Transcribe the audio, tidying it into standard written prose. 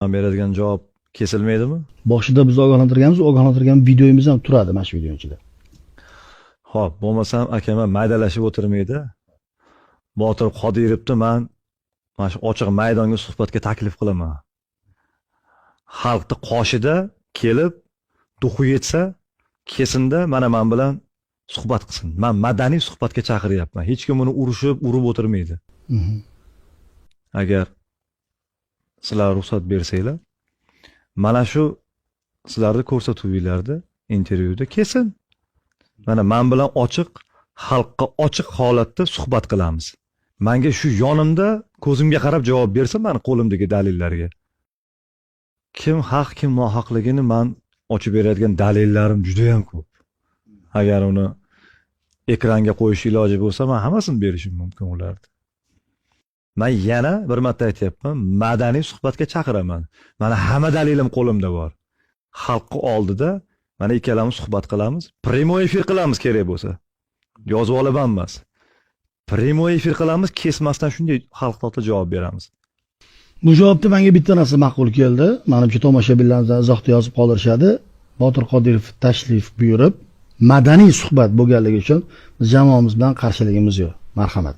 Man beradigan javob kesilmaydimi? Boshida biz ogohlantirganmiz, ogohlantirgan videomiz ham turadi mana shu videoni ichida. Xo'p, bo'lmasam akam ham maydalashib o'tirmaydi. Botir Qodirovni man mana shu ochiq maydonga suhbatga taklif qilaman. Xalqni qoshida kelib, дух i yetsa, kelsinda mana man bilan suhbat qilsin. Man madaniy suhbatga chaqiryapman. Hech kim uni urushib, urib o'tirmaydi. Agar sizlar ruxsat bersanglar, mana shu sizlarni ko'rsatuvinglarda, intervyuda kelsin. Mana man bilan ochiq, xalqqa ochiq holatda suhbat qilamiz. Manga shu yonimda ko'zimga qarab javob bersa mani qo'limdagi dalillarga. Kim haq, kim nohaqligini man ochib beradigan dalillarim juda ham ko'p. Agar uni ekranga qo'yish iloji bo'lsa, man hammasini berishim mumkin ularni. Man yana bir marta aytyapman, madaniy suhbatga chaqiraman. Mana hamma dalilim qo'limda bor. Xalqni oldida mana ikkalamiz suhbat qilamiz, прямой эфир qilamiz kerak bo'lsa. Yozib olib ham emas. Прямой эфир qilamiz, kesmasdan shunday xalq oldida javob beramiz. Bu javobda menga bitta narsa ma'qul keldi. Manimcha, tomoshabinlarimizdan izohda yozib qoldirishadi. Botir Qodirov tashrif buyurib, madaniy suhbat bo'lganligi uchun biz jamoamiz bilan qarshiligimiz yo'q. Marhamat.